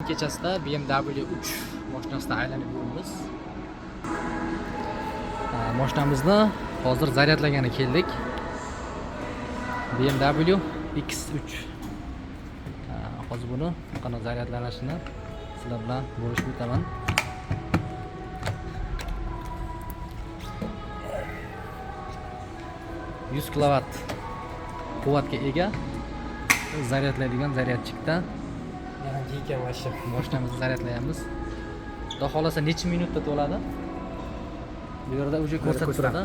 Kechasida BMW 3 mashinasida aylanib yuribmiz. Mashinamizni hozir zaryadlagani keldik. BMW X3. Hozir buni qanaqa zaryadlanishini sizlar bilan bo'lishib o'taman. 100 kilovat quvvatga ega zaryadlaydigan zaryadchikda Yangi ekan вообще. Mashinamizni zaryadlayapmiz. Xudo xohlasa, necha minutda to'ladi? Bu yerda уже ko'rsatib turadi.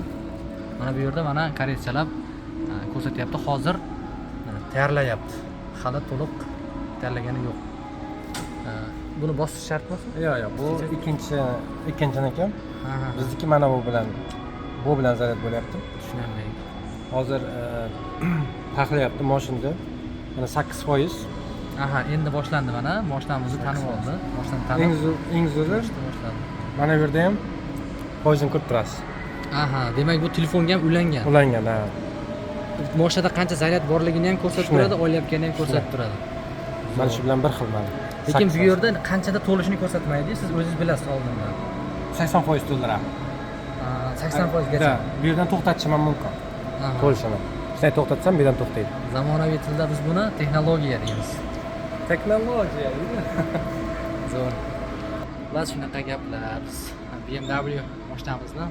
Mana bu yerda mana koreyschalab ko'rsatyapti. Hozir mana tayyorlayapti. Hali to'liq tayyorlagani yo'q. Buni bosish shartmi? Yo'q, bu ikkinchiniki. Ha. Bizniki mana bu bilan zaryad bo'lyapti. Tushunarli. Hozir taxlayapti mashinada. Mana 8%. Aha, endi boshlandi mana. Mashinamizni tanib oldi. Mashinani tanib Eng zo'ri ishni boshladi. Mana bu yerda ham foizini ko'rib turasiz. Aha, demak, bu telefonga ham ulangan. Ulangan, ha. Mashinada qancha zaryad borligini ham ko'rsatib Shunday. turadi, olayotganini ham ko'rsatib turadi. Mana shu bilan bir xil mana. Lekin bu yerda qanchada to'lishini ko'rsatmaydi, siz o'zingiz bilasiz oldindan. 80% to'ldiradi. 80%gacha. Да, bu yerdan to'xtatishim ham mumkin. To'lishini. Shunday to'xtatsam, bu yerdan to'xtaydi. Zamonaviy tilda biz buni texnologiya deymiz. Texnologiya. Zo'r. Xullas, shunaqa gaplar. Biz BMW mashinamizni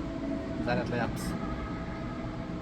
zaryadlayapmiz.